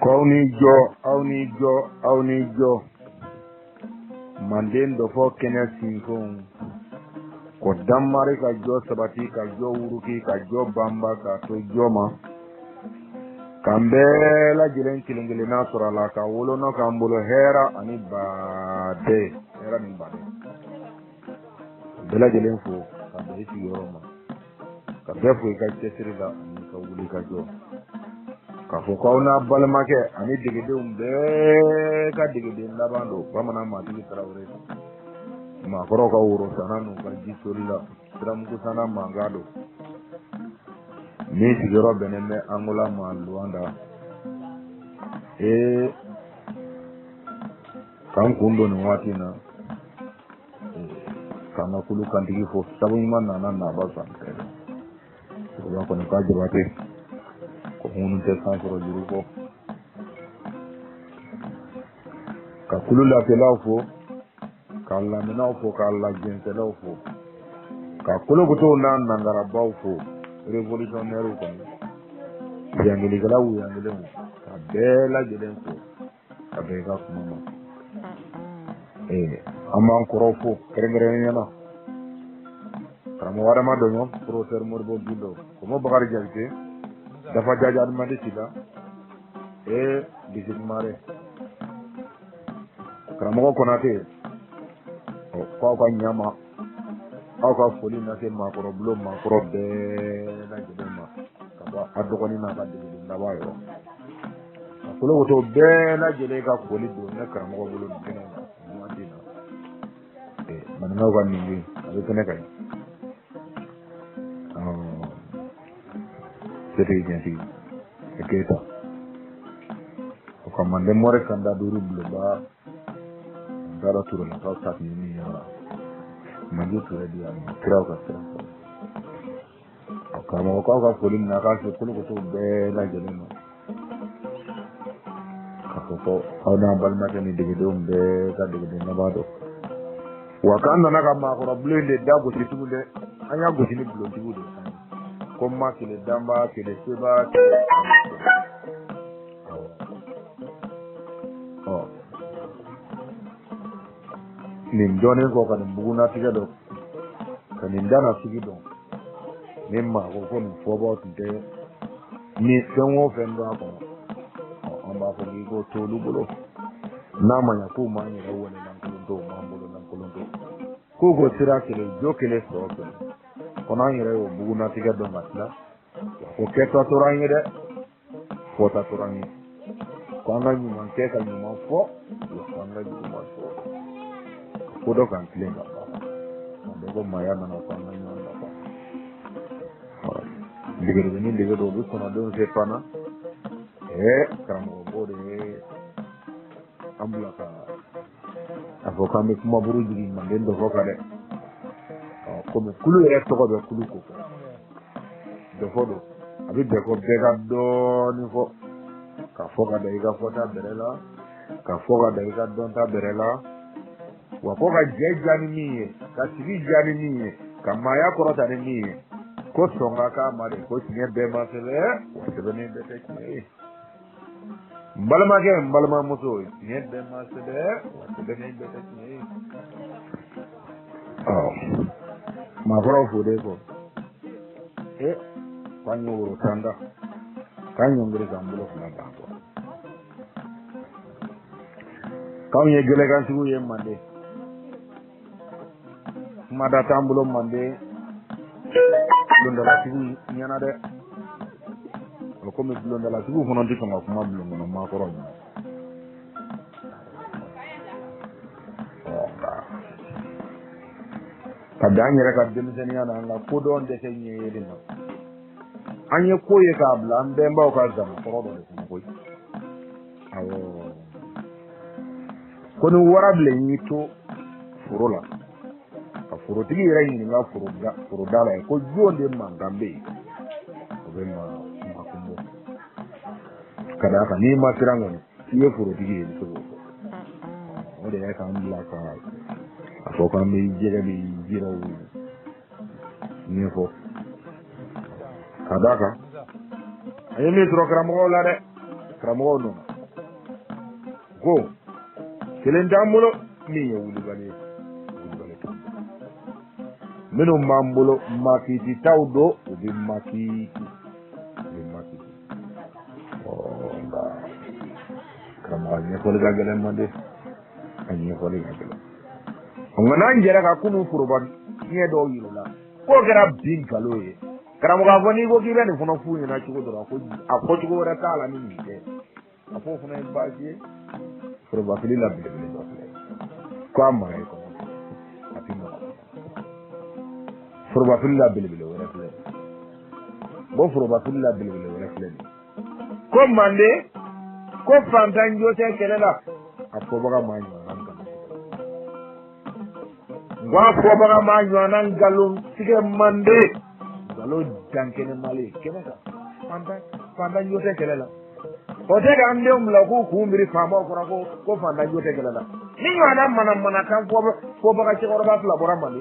Ko aw ni jɔ, aw ni jɔ, aw ni jɔ. Manden dɔfɔ kɛnɛ sinfonw. Ko danmari ka jɔ sabati, ka jɔ wuruki, ka jɔ banba, ka to jɔ ma. K'an bɛɛ lajɛlen kelen kelenna sɔrɔ a la, ka wolonɔ k'an bolo hɛra ani baden, hɛra ni baden. Bɛɛ lajɛlen fo ka bɛn i sigiyɔrɔ ma, ka bɛɛ fo i ka cɛsiri la ani ka wuli ka jɔ. K'a fɔ k'aw n'a balimakɛ ani degedenw bɛɛ ka degeden laban don, Bamanan Matigi Tarawele. Maakɔrɔw ka woro sanna n'u ka ji soli la, siramugu sanna mankan don. Min sigiyɔrɔ bɛnnen bɛ Angola ma, Luanda. Ee, k'an kun don nin waati in na, k'an ka kulu kantigi fo, sabu ɲuman nana naba san fɛ. O kɔni k'a Jabate ko minnu tɛ san sɔrɔ juru kɔ. Ka kulu latelaw fo, ka lamɛnnaw fo, ka lajɛnsɛlaw fo, ka kolokotow n'a nangarabaw fo, révolutionnaire kɔni, yangelikɛla wuyangelenw, ka bɛɛ lajɛlen fo ka bɛn i ka kuma ma. Ee, an b'an kɔrɔw fo kɛrɛnkɛrɛnnenya na, karamɔgɔ Adama Dɔɲɔ, professeur Modibo Gindo, Komo Bakari Jakite, Dafa Jaja Adamadi Sila, ee Bisi Kumare, karamɔgɔ Konate, ɔ k'aw ka ɲama, aw ka foli lase maakɔrɔ bulon maakɔrɔ bɛɛ lajɛlen ma, ka bɔ a dɔgɔnin n'a ka degeden laban yɔrɔ. Ka kolokoto bɛɛ lajɛlen ka foli don ne karamɔgɔ bolo nin kɛnɛ kan nin waati in na. Maninkaw ka nin a bɛ kɛnɛ kan yen. Setigi jɛntigi Keyita, o ka manden mɔri kanda duuru bulonba n taara Turelakaw ta tun ye min ye wa Manje Ture di yan kiraw ka sira fɛ. Karamɔgɔ k'aw ka foli minɛ, a k'a se kolokotow bɛɛ lajɛlen ma, k'a fɔ ko aw n'a balimakɛ ni degedenw bɛɛ ka degeden laban don. Wa k'an nana ka maakɔrɔ bulon in de da gosi tugun dɛ, an y'a gosi ni bulontigiw de ye, ko ma kelen danba kelen seba kelen. Ɔ nin dɔnnen kɔ, ka nin bugunnatigɛ dɔn, ka nin danasigi dɔn, ni maa ko ko nin fɔbaw tun tɛ ni fɛn o fɛn don a kɔnɔ, an b'a fɔ k'i k'o to olu bolo. N'a ma ɲɛ k'u m'an yɛrɛ wale lankolon to, u m'an bolo lankolon to, k'u ko sira kelen, jo kelen, sɔrɔ kelen kɔnɔ, an yɛrɛ y'o bugunnatigɛ dɔn ka tila. Ko kɛta tora an ye dɛ, fɔta tora an ye, ko an ka ɲuman kɛ ka ɲuman fɔ, wa k'an ka juguman fɔ, ko dɔ k'an tilen ka baara ka dɔ ko maaya nana ko an ka ɲɔgɔn dafa. Degedege ni dege dɔw bɛ kɔnɔdenw se pan na. Ɛɛ, karamɔgɔ b'o de ye an bila ka a fɔ k'an bɛ kumaburu jigin manden dɔfɔ kan dɛ. Komi kulu yɛrɛ tɔgɔ bɛ kulu ko fɔ dɔfɔ don, a bɛ bɛn ko bɛɛ ka dɔɔnin fɔ, ka fɔ ka da i ka fɔta bɛrɛ la, ka fɔ ka da i ka dɔnta bɛrɛ la, wa ko ka jɛ diya ni min ye, ka sigi diya ni min ye, ka maaya kɔrɔta ni min ye, ko sɔn ka k'a ma de, ko tiɲɛ bɛɛ ma sɛbɛn, wa sɛbɛnnen bɛɛ tɛ tiɲɛ ye. N balimakɛ, n balimamuso, tiɲɛ bɛɛ ma sɛbɛn, wa sɛbɛnnen bɛɛ tɛ tiɲɛ ye. Ɔ maakɔrɔw foden kɔ, e k'an ye woro tan da, k'an ɲɔngiri k'an bolo fila d'an kɔ, k'anw ye gɛlɛkantigiw ye manden, kumada t'an bolo manden bulondalatigiw ɲɛna dɛ. O komi bulondalatigiw fana tɛ sɔn ka kuma bulon kɔnɔ maakɔrɔ ɲɛna. Ka dan an yɛrɛ ka denmisɛnninya na, an ka kodɔn dɛsɛ ɲɛ yeli ma, an ye ko ye k'a bila an bɛnbaw ka zamakɔrɔ dɔ de kɔnɔ koyi. Awɔ, ko ni warabilen y'i to foro la, ka forotigi yɛrɛ ɲininka foroda la yen ko jɔn de mankan bɛ yen, o bɛ maa kun bɔ. Ka d'a kan n'i ma siran kɔni, i ye forotigi ye, i bɛ se k'o fɔ. O de ye k'an bila ka a fɔ k'an bɛ jɛgɛ ni jiraw ɲɛfɔ. Ka d'a kan an ye min sɔrɔ karamɔgɔw la dɛ, karamɔgɔw nɔ Ko kelen t'an bolo min ye wulibali ye, wulibali t'an bolo. Minnu b'an bolo makititaw don, u bɛ makiti, u bɛ makiti. Ɔ nka karamɔgɔ, ɲɛfɔli ka gɛlɛn mande, a ɲɛfɔli ka gɛlɛn. Nka n'an jɛra ka kunun foroba fiɲɛ dɔw yir'u la k'o kɛra bi nkalon ye. Karamɔgɔ, a fɔ n'i ko k'i bɛ nin fana f'u ɲɛna cogo dɔ la, ko a fɔcogo wɛrɛ t'a la ni nin tɛ. A f'o fana ye baasi ye. Forobafili la belebele dɔ filɛ ko a mara i kɔnɔ, a ti mara. Forobafili la belebele wɛrɛ filɛ, ko forobafili la belebele wɛrɛ filɛ nin ko mande ko fantan jo tɛ kɛlɛ la. A fɔbaga maa ɲɔgɔnna nkalon tigɛ, n ko a fɔbaga maa ɲɔgɔnna nkalon tigɛ mande, nkalon dankɛnɛmalen kɛnɛ kan. Fantan jo tɛ kɛlɛ la, o tɛ k'an denw bila k'u kun biri faamaw kɔrɔ ko fantan jo tɛ kɛlɛ la. Ni ɲɔgɔnna manamanakan fɔbaga cɛkɔrɔba fila bɔra mande,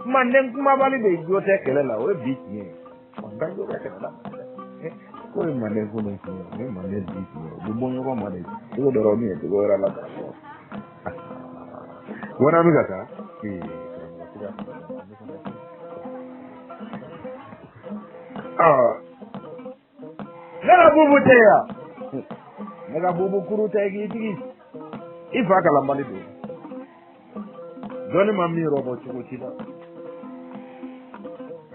manden kumabali de jo tɛ kɛlɛ la, o ye bi tiɲɛ ye. Fantan jo bɛ kɛlɛ la, k'o ye manden kunun tiɲɛ ye, o ye manden bi tiɲɛ ye. U bɛ bɔ ɲɔgɔn ma de cogo dɔ la, min ye cogo wɛrɛ la. Karamɔgɔ, wa n'an bɛ ka taa karamɔgɔ sira. Ne ka bubu tɛ yan, ne ka bubu kuru tɛ k'i digi i fa kalanbali don, dɔnni ma min rɔbɔ cogo si la.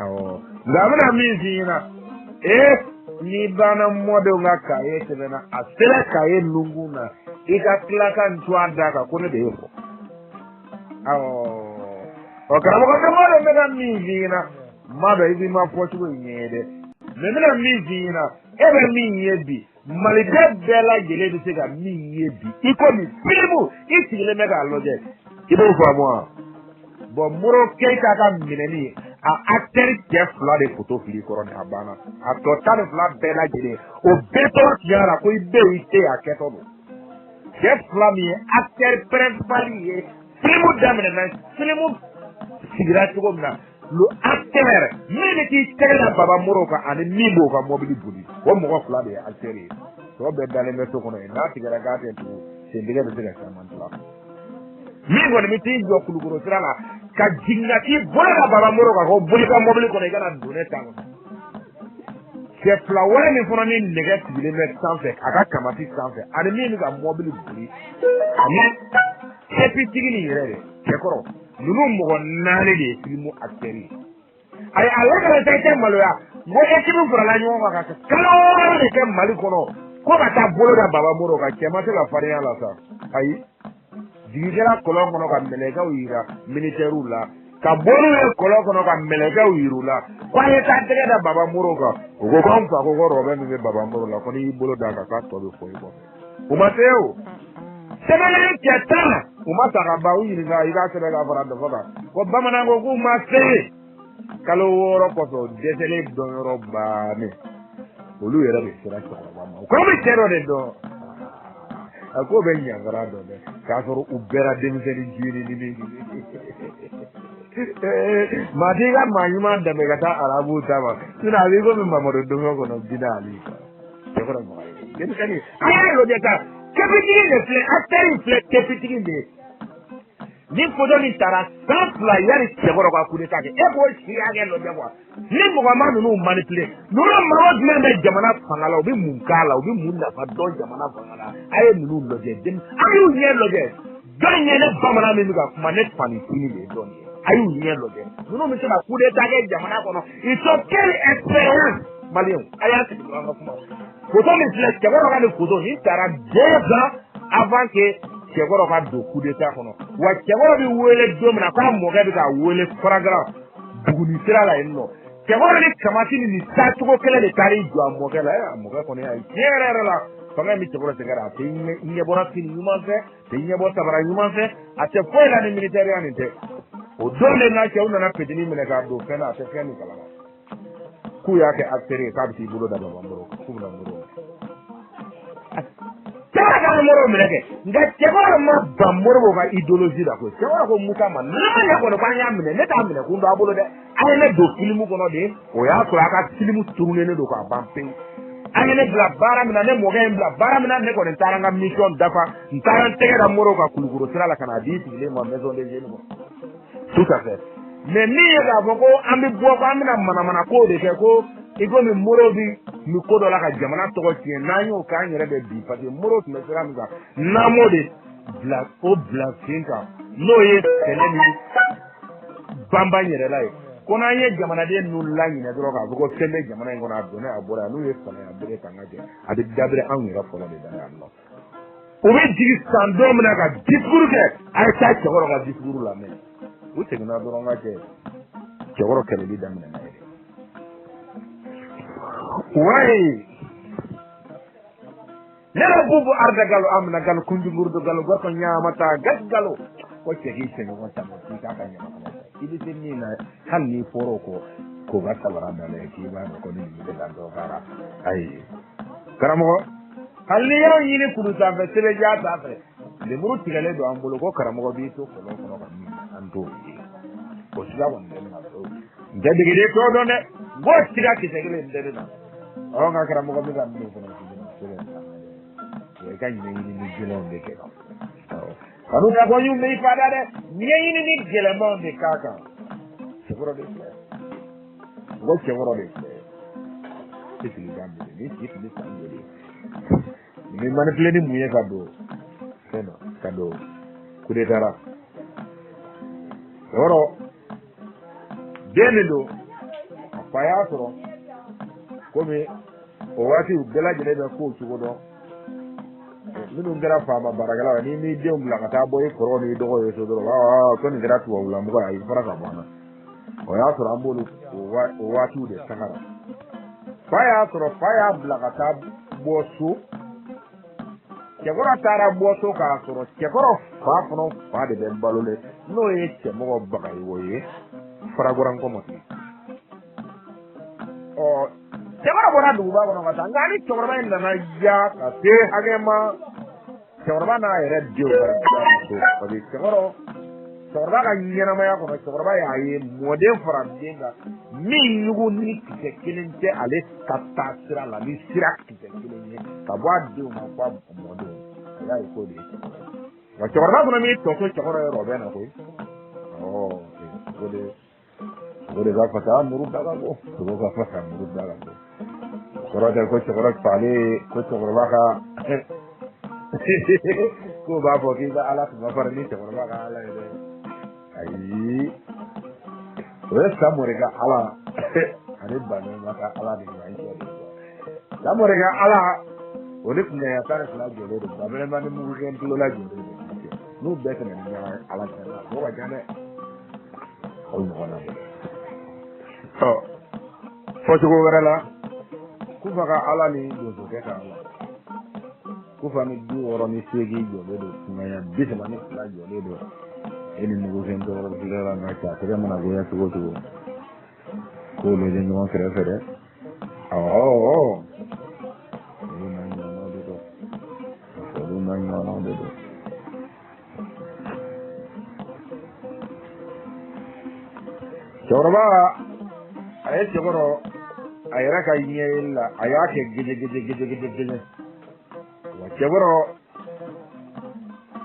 Awɔ, nka a bɛna min f'i ɲɛna, n'i banna mɔdenw ka kaye sɛbɛnna, a sera kaye nunkun na, i ka tila ka n to a da kan ko ne de y'o fɔ. Awɔ, ɔ karamɔgɔ, ne m'a dɔn n bɛ ka min f'i ɲɛna, n m'a dɔn i b'i ma fɔcogo in ɲɛ ye dɛ, mɛ n bɛna min f'i ɲɛna, e bɛ min ye bi, maliden bɛɛ lajɛlen bɛ se ka min ye bi, i komi filimu i sigilen bɛ k'a lajɛ, i b'o faamu wa? Bɔn, Moro Keyita ka minɛni, a acteur cɛ fila de foto fili kɔrɔ nin, a banna. A tɔ 12 bɛɛ lajɛlen, o bɛɛ tɔgɔ tiɲɛ la ko i bɛ yen, i tɛ yen, a kɛtɔ don. Cɛ fila min ye acteur principal ye, filimu daminɛna, filimu sigira cogo min na, le acteur min bɛ k'i tɛgɛ da Baba Moro kan ani min b'o ka mɔbili boli, o mɔgɔ fila de ye acteur ye. Tɔ bɛɛ dalen bɛ so kɔnɔ yen, n'a tigɛra k'a tɛ tugu, sentigɛ bɛ se ka caman tila. Min kɔni bɛ t'i jɔ Kulukoro sira la ka jigin ka t'i bolo da Baba Moro kan ko boli ka mɔbili kɔnɔ, i kana don ne ta kɔnɔ. Cɛ fila wɛrɛ min fana ni nɛgɛ sigilen bɛ sanfɛ a ka kamati sanfɛ, ani min bɛ ka mɔbili boli, ani kɛpitigi nin yɛrɛ de cɛkɔrɔ, ninnu mɔgɔ naani de ye filimu acteur ye. Ayi, a lakale tɛ tɛ maloya n ko ekipu farala ɲɔgɔn kan ka kalo wɔɔrɔ de kɛ Mali kɔnɔ ko ka taa bolo da Baba Moro kan. Cɛ ma se ka farinya la sa. Ayi, jigi kɛra kɔlɔn kɔnɔ ka mɛlɛkɛw yira militɛriw la, ka bɔ n'u ye kɔlɔn kɔnɔ ka mɛlɛkɛw yir'u la ko an ye taa tɛgɛ da Baba Moro kan. U ko k'anw fa ko rɔbɛ min bɛ Baba Moro la, ko n'i y'i bolo d'a kan k'a tɔ bɛ fɔ i kɔfɛ. U ma se o sɛbɛnnen cɛ tan, u ma sa ka ban. U ɲininka, i k'a sɛbɛn k'a fara dɔfɔ kan ko bamanan ko k'u ma se. Kalo wɔɔrɔ kɔfɛ, o dɛsɛlen dɔnyɔrɔ bannen, olu yɛrɛ de sera cɛkɔrɔba ma. U ko an bɛ cɛ dɔ de dɔn, a k'o bɛ ɲangara dɔn dɛ, k'a sɔrɔ u bɛɛ denmisɛnnin jiri ni maa t'i ka maa ɲuman dɛmɛ ka taa arabuw ta ma, sinɔn a b'i komi Mamadu Donfɛ kɔnɔ Bina Ali cɛkɔrɔ mɔgɔ ye denmisɛnnin. A y'a lajɛ ta, kɛpitigi de filɛ, acteur in filɛ, kɛpitigi de ye. Ni foto nin taara san fila yanni cɛkɔrɔ ka coup d'état kɛ, e b'o si hakɛ lajɛ quoi. Ni mɔgɔ ma ninnu manipuler, ninnu mago jumɛn bɛ jamana fanga la? U bɛ mun k'a la? U bɛ mun nafa dɔn jamana fanga la? A ye ninnu lajɛ, a y'u ɲɛ lajɛ. Dɔn ɲɛ ne bamanan min bɛ ka kuma, ne fanicinin de ye dɔn ye. A y'u ɲɛ lajɛ, ninnu bɛ se ka coup d'état kɛ jamana kɔnɔ. Ils sont quelle expérience? Maliyɛnw, a y'a sigi an ka kuma. Foto min filɛ, cɛkɔrɔ ka nin foto nin taara 2 ans avant que cɛkɔrɔ ka don coup d'état kɔnɔ. Wa cɛkɔrɔ bɛ wele don min na k'a mɔkɛ bɛ k'a wele faragan Buguni sira la yen nɔ, cɛkɔrɔ ni kamati ni nin taacogo kelen de taar'i jɔ a mɔkɛ la. A mɔkɛ kɔni y'a ye tiɲɛ yɛrɛ yɛrɛ la, fanga in bɛ cɛkɔrɔ sɛgɛrɛ, a tɛ ɲɛbɔra fini ɲuman fɛ, a tɛ ɲɛbɔ sabara ɲuman fɛ, a tɛ foyi la ni militaire nin tɛ. O don de n'a cɛw nana petini minɛ k'a don fɛn na, a tɛ fɛn min kalama, k'u y'a kɛ acteur ye k'a bɛ t'i bolo da Baba Moro kan, k'u bɛna Moro minɛ. Cɛkɔrɔ ka Moro minɛ kɛ, nka cɛkɔrɔ ma ban Modibo ka idéologie la koyi. Cɛkɔrɔ ko Musa ma, n'a ma ɲɛ kɔni ko an y'a minɛ, ne t'a minɛ kun don a bolo dɛ, a ye ne don filimu kɔnɔ de. O y'a sɔrɔ a ka filimu turunnen don k'a ban pewu. An ye ne bila baara min na, ne mɔkɛ ye n bila baara min na, ne kɔni taara n ka mission dafa, n taara n tɛgɛ da Modibo kan Kulukoro sira la ka n'a di sigilen ma maison de jeunes kɔnɔ. Tout à fait. Mais min ye k'a fɔ ko an bɛ bɔ ko an bɛna manamana ko de kɛ, ko i komi Modibo bi nin ko dɔ la ka jamana tɔgɔ tiɲɛ, n'an y'o kɛ an yɛrɛ bɛ bin, parce que Modibo tun bɛ sira min kan, n'an m'o de bila o bila sen kan, n'o ye sɛnɛ ni banban yɛrɛla ye, ko n'an ye jamanaden ninnu laɲinɛ dɔrɔn k'a fɔ ko fɛn bɛ jamana in kɔnɔ, a donna a bɔra yan, n'u ye samiya bere ta n ka jɛ, a bɛ dabiri anw yɛrɛ fɔlɔ de da yan nɔ. U bɛ jigin san don min na ka discours kɛ, a ye taa cɛkɔrɔ ka discours lamɛn. U seginna dɔrɔn ka kɛ cɛkɔrɔ kɛlɛli daminɛna yɛrɛ. Wayi nene bubu arda galo amina galo kunjungurdo galo gorko ñaamata gas galo ko cɛ k'i cɛɲɔgɔn ta ma k'i k'a ka ɲamakala ta, i bɛ se min na, hali n'i fɔr'o kɔ k'o ka sabara dalen k'i b'a dɔn ko ni nin bɛ ka dɔ kɛra. Ayi karamɔgɔ, hali n'i y'anw ɲini kulu sanfɛ sɛbɛnja sanfɛ, lemuru tigɛlen don an bolo ko karamɔgɔ b'i to kɔlɔn kɔnɔ ka min an t'o ye, o siga kɔni tɛ ne na. N tɛ degeden t'o dɔn dɛ, n k'o siga kisɛ kelen tɛ ne na. Ɔ nka karamɔgɔ bɛ ka min fana sɛbɛn, i ka ɲɛɲini gɛlɛnw de kɛ kanu ka bɔ y'u bɛ fa da dɛ, ɲɛɲini gɛlɛnmanw de k'a kan. Cɛkɔrɔ de filɛ, n ko cɛkɔrɔ de filɛ, e sigi ka minɛ ni si tun bɛ san joli nin bɛ manipuler ni mun ye ka don fɛn na, ka don coup d'état la. Cɛkɔrɔ den min don, a fa y'a sɔrɔ komi o waati u bɛɛ lajɛlen bɛ kow cogo dɔn, minnu kɛra faama baarakɛlaw ye, n'i m'i denw bila ka taa bɔ i kɔrɔ n'i dɔgɔ ye so dɔrɔn, ko nin kɛra tubabulamɔgɔ ye, a y'i fara ka bɔ an na. O y'a sɔrɔ an b'olu o waatiw de sangara. Fa y'a sɔrɔ, fa y'a bila ka taa bɔ so, cɛkɔrɔ taara bɔ so k'a sɔrɔ cɛkɔrɔ fa fana fa de bɛ balo dɛ, n'o ye cɛmɔgɔ Bagayogo ye, Faragoran kɔmɔtigi. Ɔ cɛkɔrɔ bɔra duguba kɔnɔ ka taa, nka ni cɛkɔrɔba in nana ja ka se hakɛ ma, cɛkɔrɔba n'a yɛrɛ denw ka so, parce que cɛkɔrɔba ka ɲɛnamaya kɔnɔ, cɛkɔrɔba y'a ye mɔden fara den kan min ɲugu ni kisɛ kelen tɛ ale ka taa sira la, ni sira kisɛ kelen ye ka bɔ a denw ma fɔ a mɔdenw, a y'a ye k'o de ye cɛkɔrɔba ye. Wa cɛkɔrɔba fana m'i tɔ to cɛkɔrɔ yɔrɔ, o bɛ na koyi. O de ka fasa muru da ka bɔ, sogo ka fasa muru da ka bɔ. Kɔrɔ tɛ ko cɛkɔrɔba falen, ko cɛkɔrɔba ka k'o b'a fɔ k'i ka ala tun ka farin ni cɛkɔrɔba ka ala ye dɛ. Ayi, o ye Samori ka ala ani Banɛma ka ala de ɲɔgɔn cɛ de ye. Samori ka ala o ni kunɲaya 12 jɔlen don, Banɛma ni mugukɛ tulola jɔlen don. N'u bɛɛ tɛmɛna ni ɲɔgɔn ala cɛ la, o ka ca dɛ. O ɲɔgɔn na dɛ. Ɔ fɔcogo wɛrɛ la, Kufa ka ala ni donsokɛ ka ala, Kufa ni 68 jɔlen don, kunɲaya 32 jɔlen don. E ni mugufɛn tɔɔrɔ filɛ la, nka cɛ a tɛgɛ mana goya cogo o cogo, k'olu bɛ ɲɔgɔn kɛrɛfɛ dɛ. Awɔ, olu n'a ɲɔgɔnnaw de don, olu n'a ɲɔgɔnnaw de don. Cɛkɔrɔba a ye cɛkɔrɔ a yɛrɛ ka ɲɛyeli la, a y'a kɛ gɛjɛ gɛjɛ gɛjɛ gɛjɛ gɛjɛ. Wa cɛkɔrɔ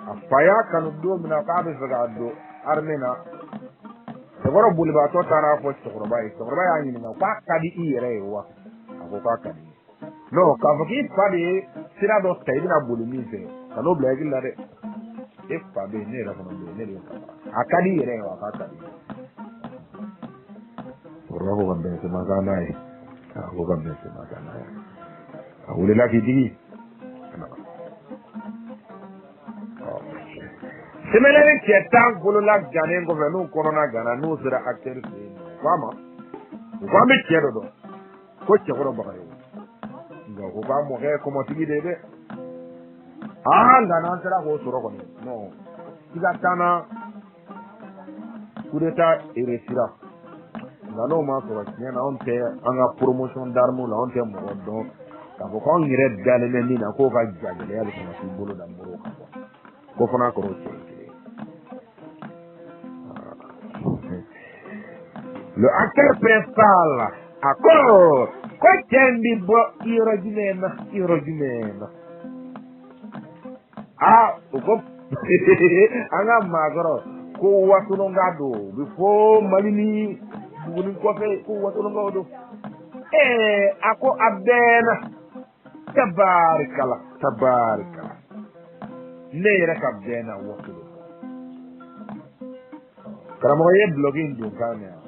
a fa y'a kanu don min na k'a bɛ fɛ k'a don armée na, cɛkɔrɔ bolibaatɔ taara fɔ cɛkɔrɔba ye. Cɛkɔrɔba y'a ɲininka k'a ka di i yɛrɛ ye wa? A ko k'a ka di ye. Non, k'a fɔ k'i fa de ye sira dɔ ta i bɛna boli min fɛ, ka n'o bila hakili la dɛ. E fa bɛ yen, ne yɛrɛ fana bɛ yen, ne de ye fa. A ka di i yɛrɛ ye wa? K'a ka di ye. Cɛkɔrɔba ko ka bɛn sema kan n'a ye, a ko ka bɛn sema kan n'a ye. A wulila k'i digi. Sɛmɛlɛni cɛ 10 bolola gannen kɔfɛ, n'u kɔnɔna ganna, n'u sera acteur fɛ yen, u k'a ma, u ko an bɛ cɛ dɔ dɔn ko cɛkɔrɔ Bagayogo, nka u ko k'a mɔkɛ ye kɔmɔtigi de ye dɛ. Aa nka n'an sera k'o sɔrɔ kɔni, non, siga t'an na, coup d'état réussira. Nka n'o ma sɔrɔ, tiɲɛ na anw tɛ an ka promotion d'armes la, anw tɛ mɔgɔ dɔn k'a fɔ k'anw yɛrɛ dalen bɛ min na k'o ka jagɛlɛya bɛ sɔn ka t'i bolo da moriw kan kuwa. Ko fana kɔrɔ cɛ ye kelen. Le acteur principal, accord. Ko cɛ in bɛ bɔ yɔrɔ jumɛn na, yɔrɔ jumɛn na? Aa, o ko an ka maakɔrɔ ko wasolonka don, u bɛ fɔ Mali ni Buguni kɔfɛ ko wasolonkaw don. Ɛɛ, a ko a bɛnna, tabarikala, tabarikala, ne yɛrɛ ka bɛnna wasolon. Karamɔgɔ ye dulɔki in don kan mɛn wa?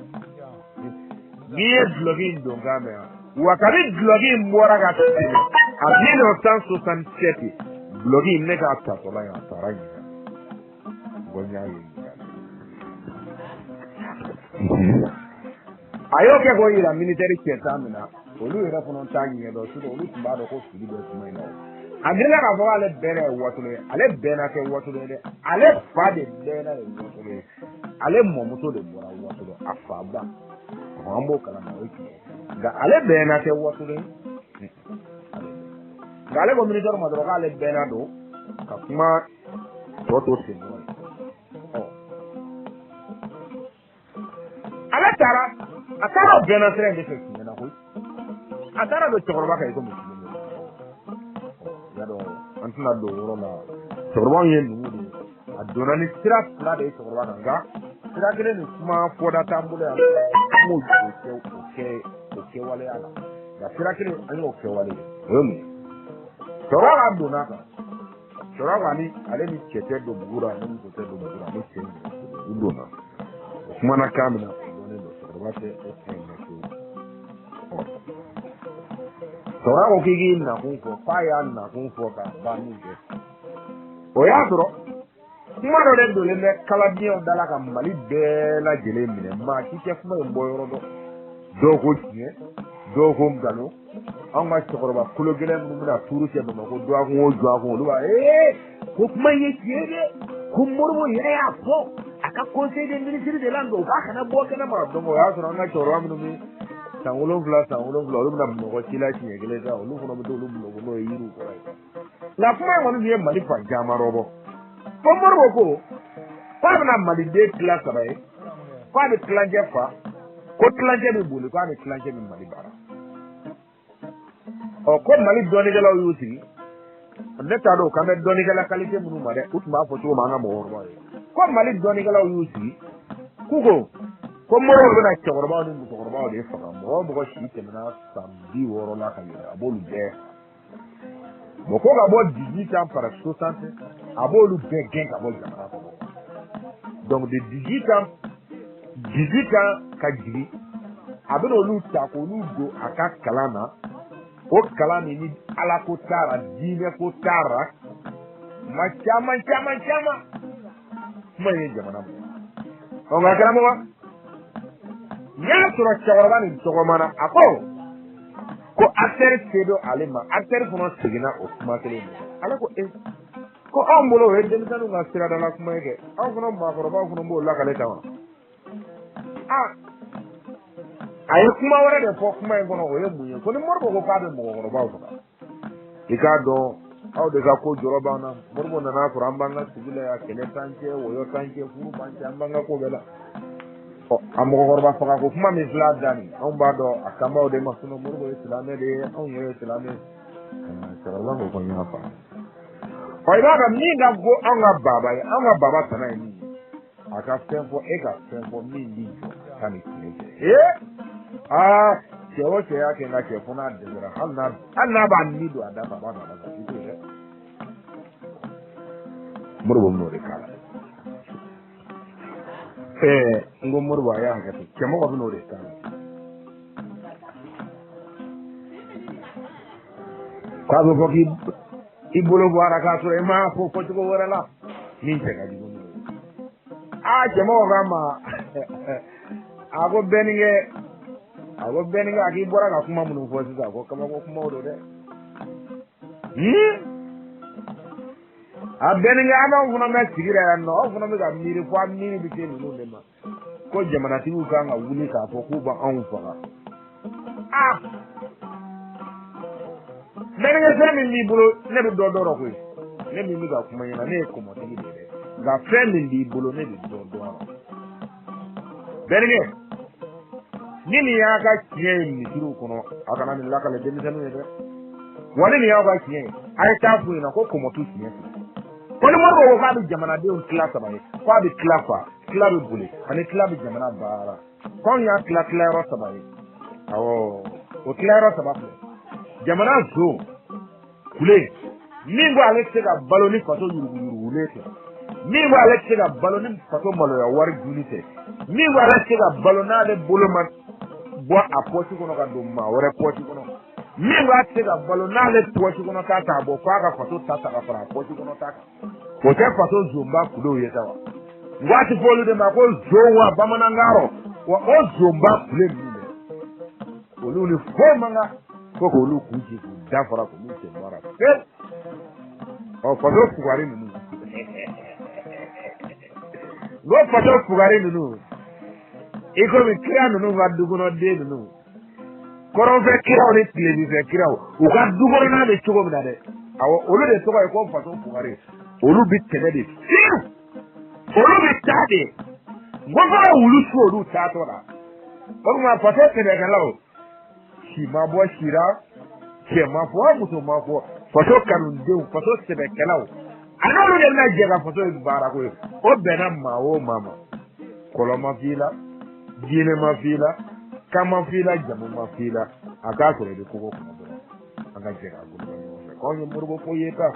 N'i ye dulɔki in don kan mɛn wa? Wa kabi dulɔki in bɔra ka tɛmɛ a 1967, dulɔki in ne k'a tatɔla ye, a taara ɲininka mɔgɔ n y'a ye ɲininka. A y'o kɛ k'o yira militaire cɛ tan min na, olu yɛrɛ fana t'a ɲɛdɔn, sinon olu tun b'a dɔn ko fili bɛ kuma in na. A girinna k'a fɔ k'ale bɛnna ye wasolon ye, ale bɛnna kɛ wasolon ye dɛ, ale fa de bɛnna ye wasolon ye, ale mɔmuso de bɔra wasolon, a fa ba, an b'o kalama, o ye tiɲɛ ye, nka ale bɛnna kɛ wasolon ye. Nka ale ko militaire ma dɔrɔn k'ale bɛnna don ka kuma tɔ to sen kɔrɔ ye. Ɔ, ale taara, a taara o bɛnna sira in de fɛ tiɲɛ na koyi, a taara don cɛkɔrɔba kan i komi tiɲɛ. Y'a dɔn an tɛna don o yɔrɔ la, cɛkɔrɔbaw ye numu de ye, a donna ni sira fila de ye cɛkɔrɔba kan, nka sira kelen ni kuma fɔda t'an bolo yan, an b'o kɛ o kɛ o kɛwaleya la, nka sira kelen an y'o kɛwale ye, o ye mun ye? Cɛkɔrɔba ka donna kan, cɛkɔrɔba ko ani ale ni cɛ tɛ don bugu la, ani muso tɛ don bugu la, ani cɛ u donna o kumana kan min na, o dɔnnen don, cɛkɔrɔba tɛ o cɛ in ɲɛ fiyewu. Cɛkɔrɔba ko k'i k'i nakun fɔ, k'a y'a nakun fɔ k'a ban min kɛ, o y'a sɔrɔ kuma dɔ de donnen bɛ kalabiɲɛw da la ka Mali bɛɛ lajɛlen minɛ, maa si tɛ kuma in bɔ yɔrɔ dɔn, dɔw ko tiɲɛ, dɔw ko nkalon. Anw ka cɛkɔrɔba kolo gɛlɛn minnu bɛna tuuru kɛ Bamakɔ dɔgɔkun o dɔgɔkun, olu b'a ko kuma in ye tiɲɛ dɛ, ko Modibo yɛrɛ y'a fɔ a ka conseil des ministres de la, nka u k'a kana bɔ kɛnɛ ma. Donc o y'a sɔrɔ an ka cɛkɔrɔba minnu bɛ san 7 san 7, olu bɛna Bamakɔ ci la siɲɛ kelen sa, olu fana bɛ t'olu Bamakɔ n'o ye yiriw kɔrɔ ye. Nka kuma in kɔni tun ye Mali fan caman rɔbɔ. Fo Modibo ko k'a bɛna maliden tila saba ye, k'a bɛ tilancɛ fa, ko tilancɛ bɛ boli, k'a ni tilancɛ bɛ Mali baara. Ɔ, ko Mali dɔnnikɛlaw y'u sigi, ne t'a dɔn k'an bɛ dɔnnikɛla qualité minnu ma dɛ, u tun b'a fɔ cogo min an ka mɔgɔkɔrɔbaw ye, ko Mali dɔnnikɛlaw y'u sigi k'u ko ko Modibo bɛna cɛkɔrɔbaw ni musokɔrɔbaw de faga, mɔgɔ o mɔgɔ si tɛmɛna san 60 la ka yɛlɛ, a b'olu bɛɛ bon, ko ka bɔ 18 ans par 60, a b'olu bɛɛ gɛn ka bɔ jamana kɔnɔ. Donc de 18 ans, 18 ans ka jigin, a bɛna olu ta k'olu don a ka kalan na, o kalan min ni ala ko t'a la, diinɛ ko t'a la, ma caman caman caman kuma in ye jamana minɛ. Ɔ, nka karamɔgɔ, n y'a sɔrɔ cɛkɔrɔba nin tɔgɔmana, a ko ko acteur se don ale ma, acteur fana seginna o kuma kelen de kan. Ale ko ko anw bolo o ye denmisɛnninw ka siradala kuma ye kɛ, anw fana maakɔrɔbaw fana b'o lakale tan wa. Aa, a ye kuma wɛrɛ de fɔ kuma in kɔnɔ, o ye mun ye? Ko ni Modibo ko k'a bɛ mɔgɔkɔrɔbaw faga, i k'a dɔn aw de ka ko jɔrɔ b'an na. Modibo nana sɔrɔ an b'an ka sigi la yan, kɛlɛ t'an cɛ, wɔyɔ t'an cɛ, furu b'an cɛ, an b'an ka ko bɛɛ la. Ɔ, a mɔgɔkɔrɔba faga ko kuma min filɛ a da nin, anw b'a dɔn a kan b'aw de ma, sinon Modibo ye silamɛ de ye, anw yɛrɛ ye silamɛ ye. Cɛkɔrɔba ko ko n y'a faamu. Ɔ, i b'a dɔn min ka go anw ka baba ye, anw ka baba tana ye min ye, a ka fɛn fɔ, e ka fɛn fɔ min b'i jɔ ka ni tiɲɛ cɛ. Ee, aa, cɛ o cɛ y'a kɛ n ka cɛ, fo n'a dɛsɛra, hali n'a b'a ni don a da fɛ, a b'a don a da fɛ, i t'o ye dɛ. Modibo bɛn'o de k'a la. Ɛɛ, n ko Modibo a y'a hakɛ to, cɛmɔgɔ bɛn'o de k'a la. K'a bɛ fɔ k'i bolo bɔ a la k'a sɔrɔ i m'a fɔ fɔcogo wɛrɛ la min cɛ ka jugu n'o ye. Aa, cɛmɔgɔ k'a ma, a ko bɛnnikɛ, a ko bɛnnikɛ, a k'i bɔra ka kuma minnu fɔ sisan, a ko kabako kumaw don dɛ. A bɛnnikɛ, an b'aw fana bɛ sigi la yan nɔ, aw fana bɛ ka miiri fo an miiri bɛ se ninnu de ma, ko jamanatigiw kan ka wuli k'a fɔ k'u b'anw faga. Aa, bɛnnikɛ, fɛn min b'i bolo, ne bɛ dɔ dɔn o koyi, ne min bɛ ka kuma ɲɛna, ne ye kɔmɔtigi de ye dɛ, nka fɛn min b'i bolo, ne bɛ dɔ dɔn a la. Bɛnnikɛ, Ni nin y'a ka tiɲɛ ye misiriw kɔnɔ, a kana nin lakale denmisɛnninw ye dɛ. Wa ni nin y'aw ka tiɲɛ ye, a ye taa f'u ɲɛna ko kɔmɔtu tiɲɛ filɛ. Ko ni Moribo ko k'a bɛ jamanadenw tila saba ye, k'a bɛ tila fa, tila bɛ boli, ani tila bɛ jamana baara. K'anw y'a tila tilayɔrɔ saba ye. Awɔ, o tilayɔrɔ saba filɛ. Jamana zon kule, min ko ale tɛ se ka balo ni faso yuruguyurugulen tɛ, min ko ale tɛ se ka balo ni faso maloya wari dunni tɛ, min ko ale tɛ se ka balo n'ale bolo ma bɔ a pɔsi kɔnɔ ka don maa wɛrɛ pɔsi kɔnɔ, min ko a tɛ se ka balo n'ale pɔsi kɔnɔ ta t'a bɔ f'a ka faso ta ta ka fara a pɔsi kɔnɔ ta kan, o tɛ faso zonba kulew ye sa wa? N ko a ti fɔ olu de ma ko zon wa bamanankan rɔ wa? O zonba kule ninnu dɛ, olu ni foyi man kan fo k'olu kun ci k'u dafara k'olu sen bɔ a la pewu. Ɔ faso fugari ninnu, n ko faso fugari ninnu, i komi kira ninnu ka dukɔnɔden ninnu, kɔrɔnfɛ kiraw ni tilebinfɛ kiraw, u ka dukɔnɔna bɛ cogo min na dɛ, awɔ, olu de tɔgɔ ye ko faso fugari. Olu bɛ tɛmɛ de fiyewu, olu bɛ taa de, n ko fo ka wulu su olu taatɔ la. O tuma faso tɛmɛkɛlaw, si ma bɔ si la, cɛ ma fɔ, muso ma fɔ, faso kanudenw, faso sɛbɛkɛlaw, a n'olu de bɛna jɛ ka faso in baara ko ye. O bɛnna maa o maa ma, kɔlɔ ma f'i la, diinɛ ma f'i la, kan ma f'i la, jamu ma f'i la, a k'a sɔrɔ i bɛ kogo kɔnɔ dɔrɔn, an ka jɛ k'a bolo ɲɔgɔn fɛ. K'anw ye Moribo ko ye ta,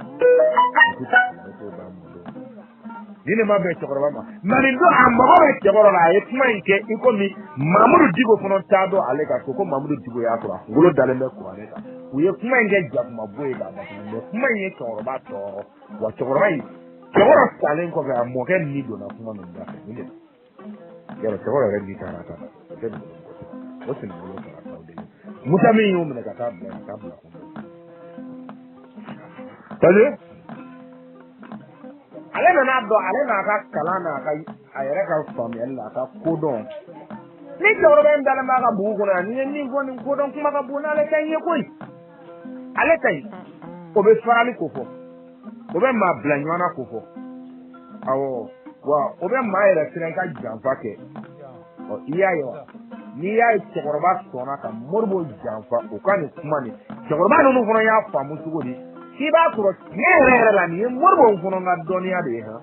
ni ne ma bɛn cɛkɔrɔba ma, nka nin don a mago bɛ cɛkɔrɔba la. A ye kuma in kɛ i komi Mamudu Diko fana t'a dɔn ale ka so ko Mamudu Diko y'a sɔrɔ a kunkolo dalen bɛ kuranɛ kan. U ye kuma in kɛ jakuma bo ye k'a datugu, mɛ kuma in ye cɛkɔrɔba tɔɔrɔ. Wa cɛkɔrɔba in, cɛkɔrɔba salen kɔfɛ, a mɔkɛ ni donna kuma min da fɛ, nin de la yɔrɔ cɛkɔrɔba yɛrɛ ni taara ta o tɛ nin o sinabolo sara t'aw de ye. Musa min y'o minɛ ka taa bila ka taa bila kun, parce que ale nana dɔn, ale n'a ka kalan n'a ka a yɛrɛ ka faamuyali n'a ka kodɔn, ni cɛkɔrɔba in dalen b'a ka bugu kɔnɔ yan, n'i ye min fɔ nin kodɔn kuma ka bon n'ale ta in ye koyi. Ale ta in, o bɛ farali ko fɔ, o bɛ maa bila ɲɔgɔn na ko fɔ, awɔ, wa o bɛ maa yɛrɛ siran i ka janfa kɛ. Ɔ i y'a ye wa, n'i y'a ye cɛkɔrɔba sɔnna ka Moribo janfa, o ka nin kuma nin, cɛkɔrɔba ninnu fana y'a faamu cogo di? K'i b'a sɔrɔ tiɲɛ yɛrɛ yɛrɛ la, nin ye Moribo fana ka dɔnniya de ye han.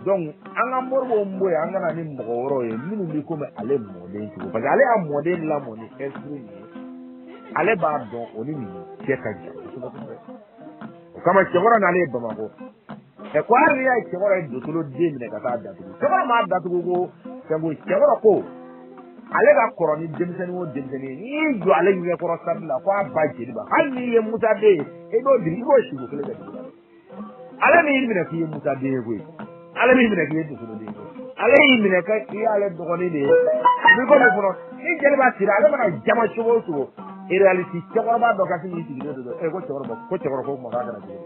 Donc an ka Moribo bɔ yen, an ka na ni mɔgɔ wɛrɛw ye minnu bɛ komi ale mɔden cogo, parce que ale y'a mɔden lamɔ ni esprit min ye, ale b'a dɔn o ni nin cɛ ka jan kosɛbɛ kosɛbɛ. O kama cɛkɔrɔba n'ale ye Bamakɔ ɛ ko hali n'i y'a ye cɛkɔrɔba ye dosolo den minɛ ka taa datugu, cɛkɔrɔba m'a datugu ko fɛn ko, cɛkɔrɔba ko ale ka kɔrɔ ni denmisɛnnin o denmisɛnnin ye, n'i y'i jɔ ale ɲɛkɔrɔ sari la ko a ba jeliba, hali n'i ye Musa den ye, i b'o digi, i b'o siko kelen kɛ dugu la. Ale m'i minɛ k'i ye Musa den ye koyi, ale m'i minɛ k'i ye dosolo den ye koyi, ale y'i minɛ k'i y'ale dɔgɔnin de ye. N'i ko min fɔlɔ, ni jeliba sira, ale mana jama cogo o cogo, réalité cɛkɔrɔba dɔ ka se k'i sigilen to dɔrɔn, ko cɛkɔrɔba, ko cɛkɔrɔba ko kuma k'a kɛra cogo di?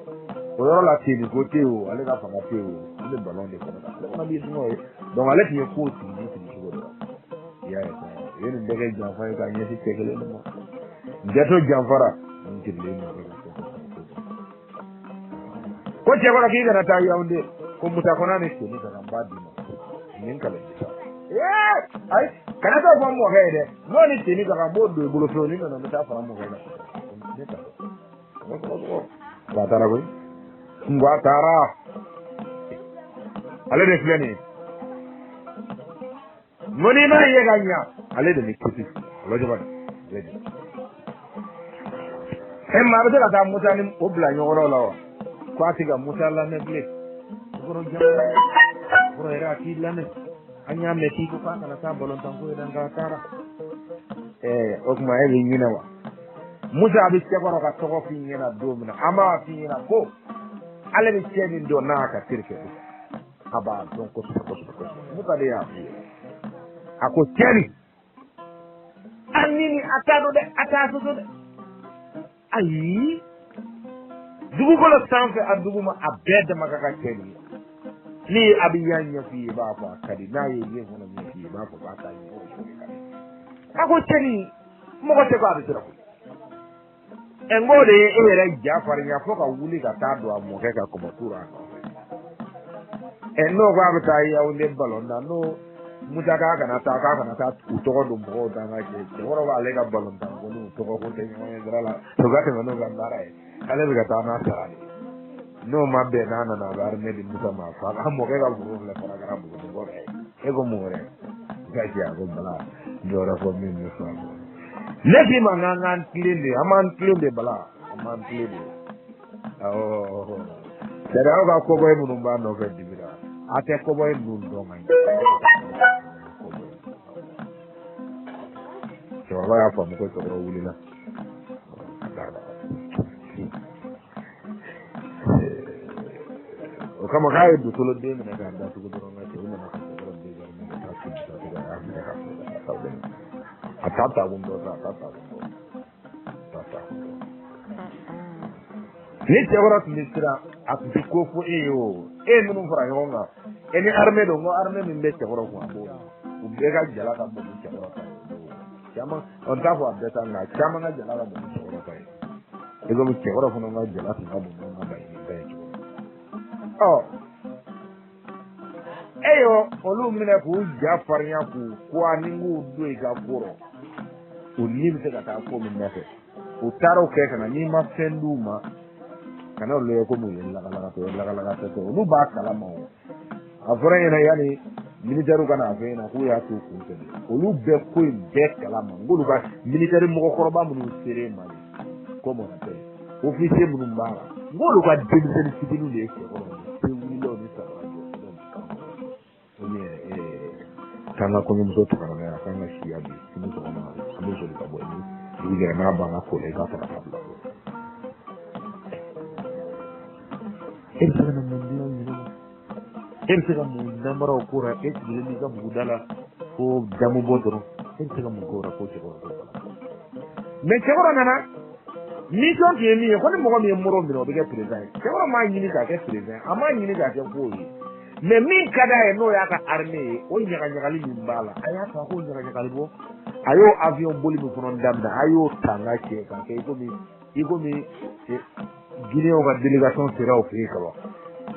O yɔrɔ la ten ko tɛ yen o, ale ka fanga tɛ yen o, ale bɛ balon de kɔnɔ, ale fana b'i sunɔgɔ ye. Donc ale tun ye kow sigi ni sigi cogo dɔ la. I y'a ye sa, u ye nin bɛɛ kɛ janfa ye k'a ɲɛsin cɛ kelen de ma. Jato janfara, nin jirilen mɔkɛ ka kɛ ko cɛkɔrɔ k'i kana taa Yawunde, ko Musa kɔnɔ ni sen ka na n b'a d'i ma, nin kalan bi sa. Ee ayi, kana taa fɔ mɔkɛ ye dɛ, n'o ni sen ka kan, n b'o don i bolo fewu, ni nana n bɛ taa fara mɔkɛ kan. Ne ta wa taara koyi, n ko a taara, ale de filɛ nin ye. N ko n'i m'a ye ka ɲa, ale de ni kisi alɔjaba de ale de. Ɛ maa bɛ se ka taa Musa ni o bila ɲɔgɔn la wa? Ko a tɛ ka Musa lamɛn bilen. O kɔrɔ jamana kɔrɔ yɛrɛ a t'i lamɛn. An y'a mɛn k'i ko k'a kana taa balontan ko in na, nka a taara. Ɛɛ o tuma e bɛ ɲinɛ wa? Musa bɛ cɛkɔrɔ ka tɔgɔ f'i ɲɛna don min na, an b'a f'i ɲɛna ko ale bɛ cɛ min dɔn n'a ka terikɛ don, a b'a dɔn kosɛbɛ kosɛbɛ kosɛbɛ. Musa de y'a f'i ye, a ko cɛni a ni a t'a dɔn dɛ, a t'a soso dɛ, ayi, dugukolo sanfɛ a duguma a bɛɛ dama ka kan cɛ de ye. Ni ye a bɛ yan ɲɛf'i ye, i b'a fɔ a ka di, n'a ye yen fana ɲɛf'i ye, i b'a fɔ k'a t'a ɲɛ, o de ka di. A ko cɛni mɔgɔ tɛ ko a bɛ siran koyi. Ɛ n k'o de ye e yɛrɛ ja farinya fo ka wuli ka taa don a mɔkɛ ka kɔmɔtu a nɔfɛ. Ɛ n'o ko a bɛ taa Yawunde balon na, n'o Musa k'a kana taa k'a kana taa u tɔgɔ don mɔgɔw da n ka cɛ cɛkɔrɔ b'ale ka balontan ko n'u tɔgɔ ko tɛ ɲɔgɔn ye sira la o ka tɛmɛ n'u ka baara ye k'ale bɛ ka taa n'a sara de n'o ma bɛn n'a nana a bɛ armée di Musa ma a fa a mɔkɛ ka foro filɛ fara kɛra Buguni kɔfɛ e ko mun wɛrɛ ka cɛ a ko bala dɔ wɛrɛ fɔ min bɛ fa ne k'i ma k'an k'an tilen de an b'an tilen de bala an b'an tilen de awɔ sariyaw ka kɔbɔyi minnu b'a nɔfɛ dibi la a tɛ kɔbɔyi ninnu dɔn ka ɲɛ cɛkɔrɔba y'a faamu ko cɛkɔrɔba wulila o kama k'a ye dusolo den minɛ k'a datugu dɔrɔn ka cɛ u nana ka cɛkɔrɔba désarmé ka taa sigi ka a y'a minɛ ka a ta ta kun dɔ a ta ta kun dɔ a ta ta kun dɔ ni cɛkɔrɔ tun bɛ siran a tun tɛ ko fɔ e ye o e ye minnu fara ɲɔgɔn kan e ni armée don ko armée min bɛ cɛkɔrɔ kun a b'o u bɛɛ ka jala ka bon ni cɛkɔrɔ ta ye caman n t'a fɔ a bɛɛ ta nka caman ka jala ka bon ni cɛkɔrɔ ta ye i komi cɛkɔrɔ fana ka jala tun ka bon n'an ka laɲini ta ye cogo min ɔ e y'o olu minɛ k'u ja farinya k'u kuwa ni k'u don i ka ko rɔ u ni bɛ se ka taa ko min nɔfɛ u taara o kɛ ka na n'i ma fɛn d'u ma kana olu ye komi u ye lagalagatɔ ye lagalagatɔ tɛ olu b'a kalama o a fɔra e ɲɛna yanni militaire ka n'a fɔ e ɲɛna k'u y'a t'u kun fɛ olu bɛ ko in bɛɛ kalama n k'olu ka militaire mɔgɔkɔrɔba minnu sera e ma de comme on appelle officier minnu b'a la n k'olu ka denmisɛnnin fitininw de ye cɛkɔrɔ ye se wulilaw ni samara jɔsilaw ni kan ou bien k'an ka kɔɲɔmuso tugara a k'an ka siya bi sini sɔgɔma an bɛ soli ka bɔ ni dugu jɛra n'a banna ko la i k'a ta ka taa bila e bɛ se ka na mun dilan ɲinɛ ma e bɛ se ka mun namara o ko la e sigilen b'i ka buguda la ko jamu bɔ dɔrɔn e bɛ se ka mun k'o la ko cɛkɔrɔ ko la mais cɛkɔrɔ nana mission tun ye min ye ko ni mɔgɔ min ye Moro minɛ o bɛ kɛ président ye cɛkɔrɔ m'a ɲini k'a kɛ président ye a m'a ɲini k'a kɛ foyi ye mais min ka d'a ye n'o y'a ka armée ye o ɲagaɲagali min b'a la a y'a to a k'o ɲagaɲagali bɔ a y'o avion boli min fana daminɛ a y'o ta n ka cɛ k'a kɛ i komi Guinéenw ka délégation sera o fɛ yen ka ban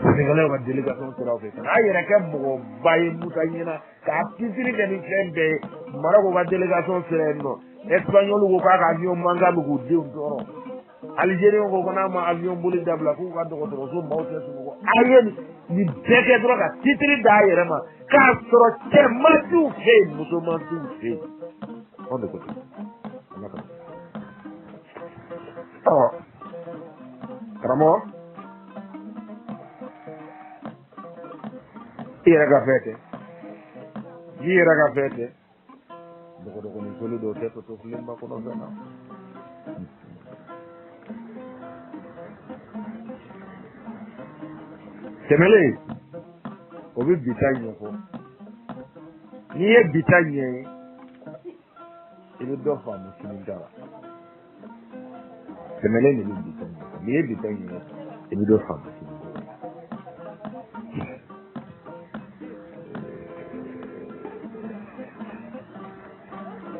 Sénégalais ka délégation sera o fɛ yen ka n'a yɛrɛ kɛ mɔgɔba ye Musa ɲɛna k'a tisiri kɛ ni fɛn bɛɛ ye Maroc ka délégation sera yen nɔ Espagnol ko k'a ka avion mankan bɛ k'u denw tɔɔrɔ Algérien ko ko n'a ma avion boli dabila k'u ka dɔgɔtɔrɔso maaw tɛ sunɔgɔ a ye nin bɛɛ kɛ dɔrɔn ka titiri d'a yɛrɛ ma k'a sɔrɔ cɛman t'u fɛ yen musoman t'u fɛ yen anw de ko ten ala ka ɔ karamɔgɔ i yɛrɛ ka fɛn tɛ i yɛrɛ ka fɛn tɛ dɔgɔdɔgɔnin soli dɔw tɛ to filenba kɔnɔ fɛn na tɛmɛlen o bɛ bi ta ɲɛfɔ n'i ye bi ta ɲɛ ye i bɛ dɔ faamu sini ta la tɛmɛlen de bɛ bi ta ɲɛfɔ n'i ye bi ta ɲɛ ye i bɛ dɔ faamu sini ta la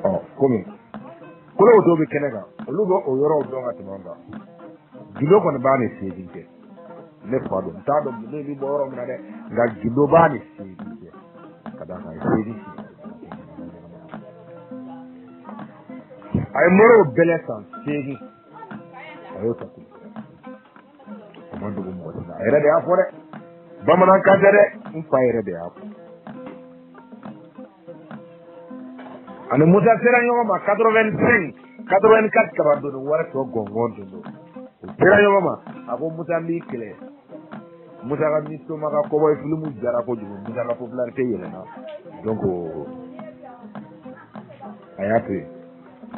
ɔ komi kolowoto bɛ kɛnɛ kan olu bɛ o yɔrɔw dɔn ka tɛmɛ an kan gindo kɔni b'a ni seegin cɛ ne fa don n t'a dɔn gindo bɛ bɔ yɔrɔ min na dɛ nka gindo b'a ni seegin cɛ ka d'a kan a ye seegin sigi a ye moriw bɛlɛ san 8 a y'o ta kulu a ma dogo mɔgɔ si la a yɛrɛ de y'a fɔ dɛ bamanankan tɛ dɛ n fa yɛrɛ de y'a fɔ ani Musa sera ɲɔgɔn ma 85 84 kaba doni wari tɔ gɔngɔn dun don u sera ɲɔgɔn ma a ko Musa n b'i kɛlɛ Musa ka Misoma ka kɔbɔyi filimu jara kojugu Musa ka popularité yɛlɛnna donc a y'a to yen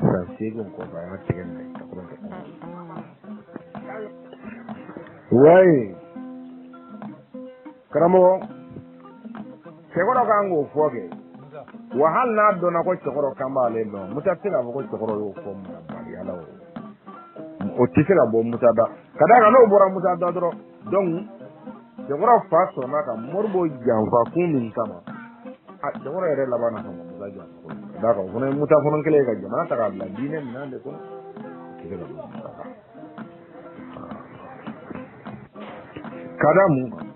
san 8 kɔfɛ a y'a tɛgɛ minɛ 91 wayi karamɔgɔ cɛkɔrɔ kan k'o fɔ kɛ wa hali n'a dɔnna ko cɛkɔrɔ kan b'ale dɔn Musa tɛ se k'a fɔ ko cɛkɔrɔ y'o fɔ marabaliya la o o tɛ se ka bɔ Musa da ka d'a kan n'o bɔra Musa da dɔrɔn donc cɛkɔrɔ fa sɔnna ka Moribo janfa kun min kama a cɛkɔrɔ yɛrɛ laban na sɔn ka Musa janfa koyi ka d'a kan o fana ye Musa fana kɛlen ye ka jamana ta k'a bila diinɛ minɛn de kɔnɔ o tɛ se ka bɔ Musa da ka da mun kan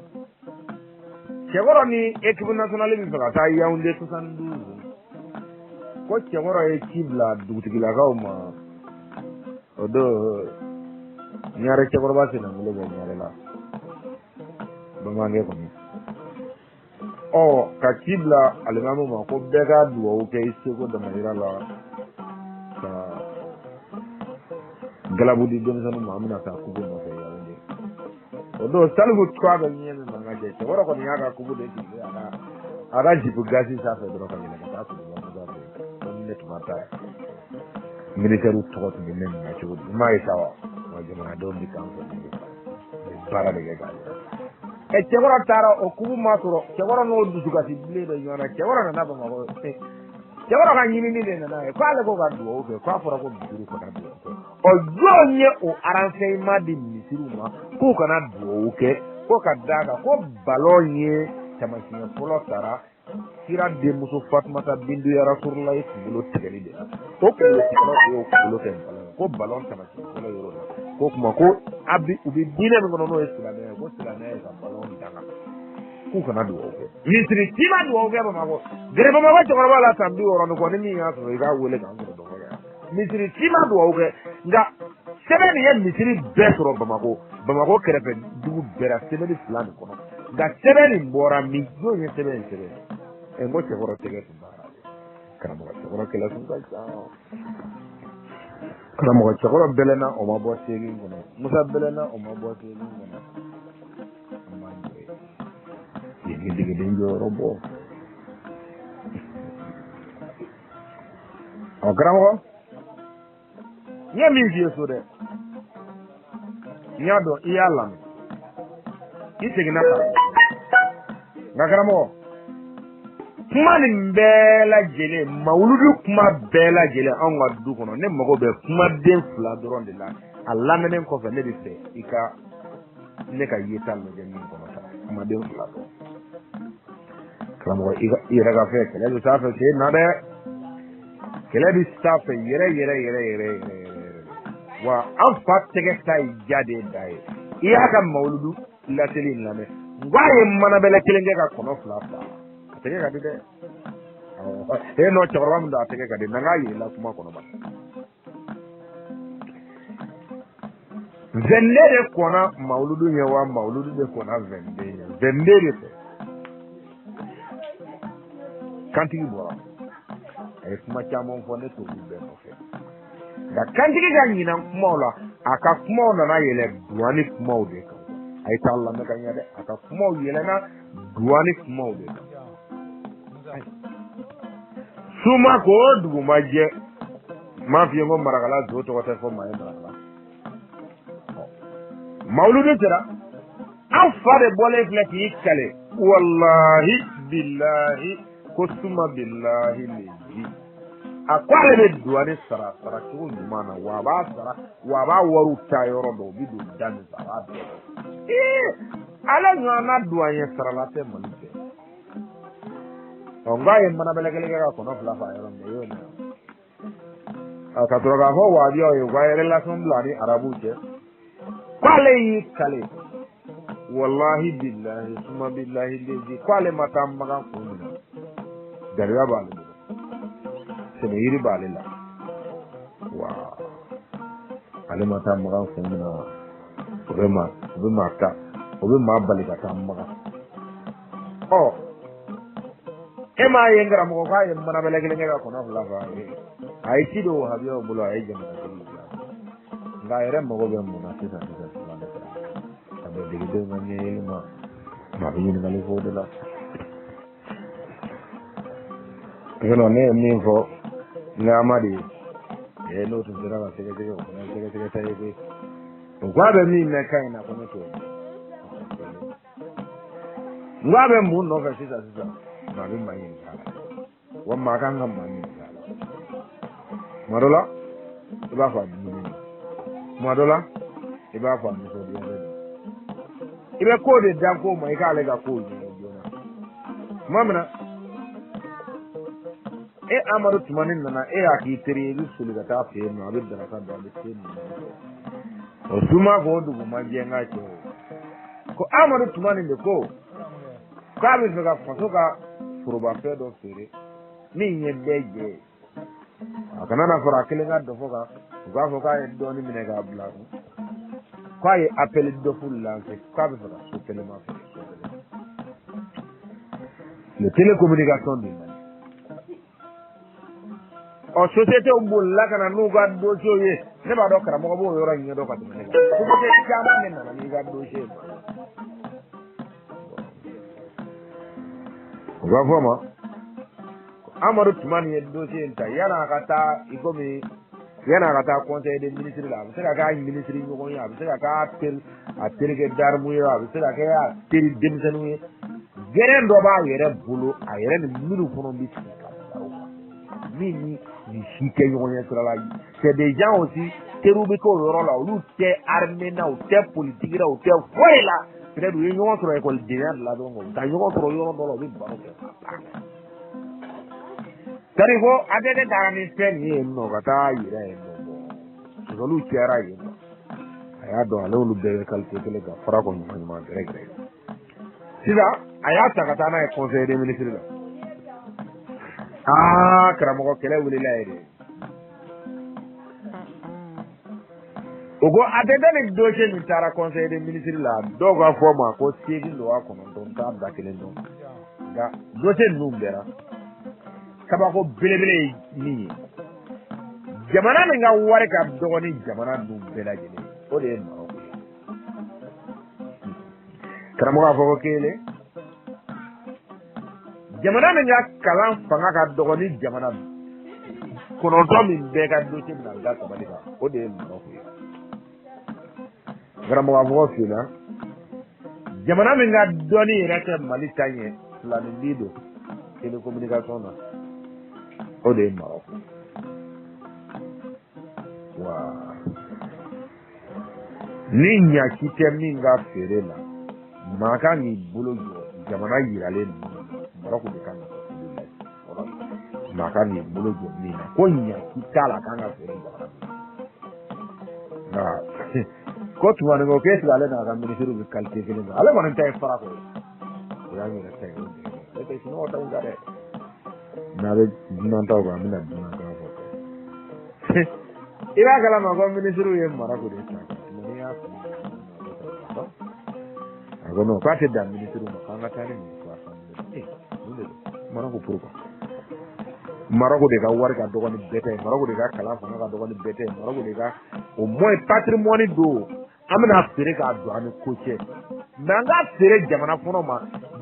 Cɛkɔrɔ ni équipe nationale bɛ fɛ ka taa Yaoundé 72, ko cɛkɔrɔ ye ci bila dugutigilakaw ma. O don ɲare cɛkɔrɔba sennankolo bɛ ɲare la, bamanankɛ kɔni. Ɔ ka ci bila alimamu ma ko bɛɛ ka dugawu kɛ i seko damayira la ka galabu di denmisɛnninw ma, an bɛna taa kupu nɔfɛ Yaoundé. O don Salifu tɔgɔ bɛ ɲɛ min mankan cɛ, cɛkɔrɔ kɔni y'a ka kupu de sigi a ka jipu gasi sanfɛ dɔrɔn ka yɛlɛ ka taa kuluba musa fɛ yen. Ko ni ne tun ma taa, militaire tɔgɔ tun bɛ ne minɛ cogo di? I m'a ye sa wa? Wa jamanadenw bɛ k'an fɛ, nin de baara de kɛ k'a yira. Ɛ, cɛkɔrɔ taara, o kupu ma sɔrɔ. Cɛkɔrɔ n'o dusukasi bilen bɛ ɲɔgɔn na. Cɛkɔrɔ nana Bamakɔ. Cɛkɔrɔ ka ɲinini de nana ye k'ale ko ka dugawu kɛ, k'a fɔra ko misiriw kana dugawu kɛ. Ɔ, jɔn ye o renseignement di misiriw ma k'u kana dugawu kɛ? Ko ka d'a kan ko balon ye taamasiyɛn fɔlɔ tara kira denmuso Fatumata Bintu ya Rasululayi kunkolo tigɛli de la. O kunkolo tigɛla, o y'o kunkolo kɛ balon ye, ko balon taamasiyɛn fɔlɔ yɔrɔ la. Ko kuma ko a bi u bɛ diinɛ min kɔnɔ, n'o ye silamɛya ye, ko silamɛya ye ka balon danga, k'u kana dugawu kɛ. Misiri si ma dugawu kɛ Bamakɔ. Gɛrɛ Bamakɔ cɛkɔrɔba la san 60 ni kɔ, ni min y'a sɔrɔ, i k'a wele k'an sɔrɔ dɔgɔ yan. Misiri si ma dugawu kɛ, nka sɛbɛn nin ye misiri bɛɛ sɔrɔ Bamakɔ, Bamakɔ kɛrɛfɛ dugu bɛɛ la, sɛbɛnni fila nin kɔnɔ. Nka sɛbɛn nin bɔra min? Jɔn ye sɛbɛn in sɛbɛn? Ɛ, n ko cɛkɔrɔ tɛgɛ tun b'a la dɛ. Karamɔgɔ, cɛkɔrɔ kɛlɛ tun ka ca. Karamɔgɔ, cɛkɔrɔ bɛlɛnna, o ma bɔ seegin kɔnɔ. Musa bɛlɛnna, o ma bɔ seegin kɔnɔ. An b'an jɔ yen, yen degeden jɔyɔrɔ bɔ. Ɔ karamɔgɔ, n ye min f'i ye so dɛ, n y'a dɔn i y'a lamɛn, i seginna k'a nka karamɔgɔ, kuma nin bɛɛ lajɛlen, mawuludu kuma bɛɛ lajɛlen, anw ka du kɔnɔ, ne mago bɛ kumaden fila dɔrɔn de la. A lamɛnnen kɔfɛ, ne bɛ fɛ i ka ne ka yeta lajɛ min kɔnɔ ta, kumaden fila dɔrɔn. Karamɔgɔ, i yɛrɛ ka fɛ, kɛlɛ bɛ s'a fɛ sen na dɛ, kɛlɛ bɛ s'a fɛ yɛrɛ yɛrɛ yɛrɛ yɛrɛ yɛrɛ yɛrɛ. Wa an fa tɛgɛ ta ye ja de da ye. I y'a ka mawuludu laseli in lamɛn, n ko a ye manabɛlɛ kelen kɛ ka kɔnɔ fila fa. A tɛgɛ ka di dɛ. E nɔ cɛkɔrɔba min don, a tɛgɛ ka di na, n k'a yir'i la kuma kɔnɔ ba. 22 de kɔnna mawuludu ɲɛ wa mawuludu de kɔnna 22 ɲɛ? 22 de fɛ kantigi bɔra, a ye kuma caman fɔ, ne t'olu bɛɛ nɔfɛ. Nka kantigi ka ɲinan kumaw la, a ka kumaw nana yɛlɛ duwani kumaw de kan. A ye taa lamɛn ka ɲɛ dɛ, a ka kumaw yɛlɛnna duwani kumaw de kan. Su ma ko o dugu ma jɛ, n m'a f'i ye ko marakala zo tɔgɔ tɛ fɔ maa ye marakala. Mawuludu sera, an fa de bɔlen filɛ k'i kale, walahi bilahi, ko suma bilahi lezi, a ko ale bɛ duwani sara sara cogo ɲuman na, wa a b'a sara, wa a b'a wariw ta yɔrɔ dɔn, u bɛ don da min fɛ, a b'a bɛɛ dɔn. Ee, ale ɲɔgɔnna duwanyɛ sarala tɛ Mali fɛ. Ɔ, n k'a ye manabɛlɛ kelen kɛ ka kɔnɔ fila fa yɔrɔ min na, i y'o mɛn? Ka sɔrɔ k'a fɔ wahabiyaw ye u ka relation bila ni arabuw cɛ, k'ale y'i kale, walahi bilahi suma bilahi lezi, k'ale ma taa Makan kun min na, jaliya b'ale bolo, sɛnɛyiri b'ale la, wa ale ma taa Makan kun min na, o bɛ maa ta, o bɛ maa bali ka taa Makan. Ɔ, e m'a ye n karamɔgɔ, k'a ye manabɛlɛ kelen kɛ ka kɔnɔ fila fa ye, a ye ci don wahabiyaw bolo, a ye jamanatigi bila. Nka a yɛrɛ mago bɛ mun na sisan sisan sisan? Ne a bɛ degedenw ka ɲɛ yeli ma, maa bɛ ɲininkali k'o de la. Sinon ne ye min fɔ, n ka de ye ee, n'o tun sera ka sɛgɛsɛgɛ, o fana ye sɛgɛsɛgɛ ta ye koyi. O ko a bɛ min mɛn kan in na, ko ne t'o mɛn. N ko a bɛ mun nɔfɛ sisan sisan? Maa bɛ maa ɲininka a la, wa maa kan ka maa ɲininka a la. Tuma dɔ la i b'a fɔ a dumuni don, tuma dɔ la i b'a fɔ a nisɔndiyalen don. I bɛ ko de dan ko ma, i k'ale ka kow ɲɛɲini joona. Tuma min na e Amadu Tumani nana, e y'a k'i teri ye, i bɛ soli ka taa fɛ yen nɔ, a bɛ daraka dun, a bɛ te min. O su ma ko o dugu ma jɛ, n ka cɛ, o ko Amadu Tumani de ko K'a bɛ fɛ ka faso ka forobafɛn dɔ feere min ye bɛɛ jɛ ye. A kana na fara a kelen ka dɔfɔ kan, u k'a fɔ k'a ye dɔɔnin minɛ k'a bila a kun. K'a ye appel d'offre lancé k'a bɛ fɛ ka Sotelma feere. Le télécommunication de Mali. Ɔ société bolila ka na n'u ka dossier ye. Ne b'a dɔn karamɔgɔ b'o yɔrɔ in ɲɛdɔn ka tɛmɛ ne kan. Société caman de nana n'i ka dossier ye. U b'a fɔ ma Amadu Tumani ye dossier in ta yan'a ka taa i komi yan'a ka taa conseil des ministres la, a bɛ se ka k'a ministre ɲɔgɔn ye, a bɛ se ka k'a teri a terikɛ darimu ye, a bɛ se ka kɛ a teri denmisɛnninw ye. Gɛrɛn dɔ b'a yɛrɛ bolo, a yɛrɛ ni minnu fana bɛ sigi ka baro kan, min ni nin si tɛ ɲɔgɔn ɲɛ sira la. C'est des gens aussi teriw bɛ k'o yɔrɔ la, olu tɛ armée na, u tɛ politique la, u tɛ foyi la. Peut-être u ye ɲɔgɔn sɔrɔ ekɔlidenya de la dɔrɔn, u bɛ taa ɲɔgɔn sɔrɔ yɔrɔ dɔ la, u bɛ baro kɛ ka ban. C'est-à-dire ko ATT taara ni fɛn nin ye yen nɔ ka taa yira yen nɔ, bon sɔsɔliw cayara yen nɔ. A y'a dɔn ale olu bɛɛ bɛ qualité kelen kan, fara ko ɲuman ɲuman gɛrɛ gɛrɛ. Sisan a y'a ta ka taa n'a ye conseil des ministres la. Aa karamɔgɔ, kɛlɛ wulila yen de. O ko ATT ni dossier min taara conseil des ministres la, dɔw ka fɔ ma ko 8 don wa 9, n t'a da kelen dɔn. Nka dossier ninnu bɛɛ la kabako belebele ye min ye, jamana min ka wari ka dɔgɔ ni jamana ninnu bɛɛ lajɛlen, o de ye Maroc ye. Karamɔgɔ a fɔ ko kelen, jamana min ka kalan fanga ka dɔgɔ ni jamana 9 min bɛɛ ka dossier bɛna da sabali kan, o de ye Maroc ye. Karamɔgɔ a fɔ ko fila, jamana min ka dɔnni yɛrɛ tɛ Mali ta ɲɛ, filanin bi don télécommunication na, o de ye Maroc ye. Wa ni ɲaci tɛ min ka feere la, maa kan k'i bolo jɔ jamana yiralen ninnu na, Maroc de kan ka kɛ olu la fɔlɔ ye. Maa kan k'i bolo jɔ min na ko ɲaci t'a la, kan ka feere jamana min na. Nka ko Tumani ko k'e sigi ale n'a ka minisiriw bɛ qualité kelen na, ale kɔni ta ye farako ye, o y'an yɛrɛ ta ye, o de ye ale tɛ sunɔgɔ ta in kan dɛ. N'a bɛ dunan taw kan, an bɛna dunan kan fɔ. I b'a kalama ko minisiriw ye Maroc de ta, Tumani y'a fili. A ko non, k'a tɛ dan minisiriw ma, k'an ka taa ni nin ye fo assemblée la. Ee mun de don Maroc? Pourquoi Maroc de ka wari ka dɔgɔ ni bɛɛ ta ye, Maroc de ka kalan fanga ka dɔgɔ ni bɛɛ ta ye, Maroc de ka au moins patrimoine don, an bɛna feere k'a don an ni ko cɛ, mais an ka feere jamana kɔnɔ ma,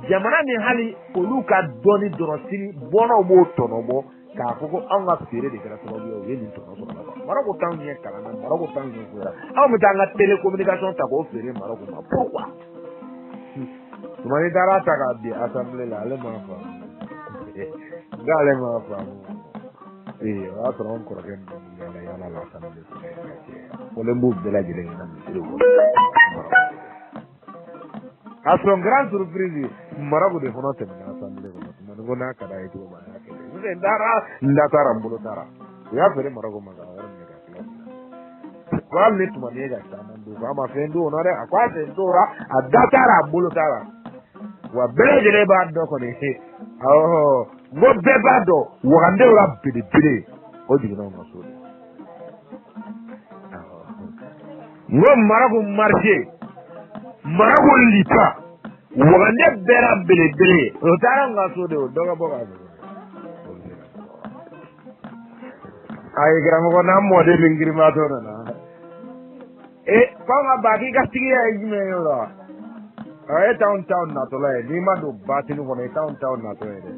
jamana min hali olu ka dɔnni dɔrɔn sini bɔnnaw b'o tɔnɔ bɔ k'a fɔ ko anw ka feere de kɛra sababu ye u ye nin tɔnɔ sɔrɔ la. Maroc t'anw ɲɛ kalan na, Maroc t'anw ɲɛ foyi la, anw bɛ taa an ka télécommunication ta k'o feere Maroc ma, pourquoi? Tumani taara ta k'a bin assemblée la, ale m'a faamu, n'ale m'a faamu. Ee o y'a sɔrɔ an kɔrɔkɛ ninnu yaala yaala la assemblée kɔnɔ ka cɛ fɔlen b'u bɛɛ lajɛlen ɲɛna misiri kɔnɔ. À son grand surprise, Maroc de fana tɛmɛna assemblée kɔnɔ. Tumani ko n'a ka d'a ye cogo min, a y'a kɛ ten. N taara n da taara n bolo taara. U y'a feere Maroc ma k'a wari minɛ ka tila. Ko hali ni Tumani ye ka caman dun, k'a ma fɛn dun o la dɛ, a ko a sen t'o la, a da taara a bolo taara. Wa bɛɛ lajɛlen b'a dɔn kɔni, awɔ, n ko bɛɛ b'a dɔn wagandenw la belebele o jiginna anw ka so de. N ko Maroc marché, Maroc lipa, wagande bɛɛ la belebele o taara anw ka so de, o dɔ ka bɔ k'a fɔ. Ayi karamɔgɔ, n'an mɔden min girimatɔ nana e k'anw ka ba k'i ka tigiya ye jumɛn ye o la? E t'anw taw natɔla ye, n'i ma don batini kɔnɔ i t'anw taw natɔ ye dɛ.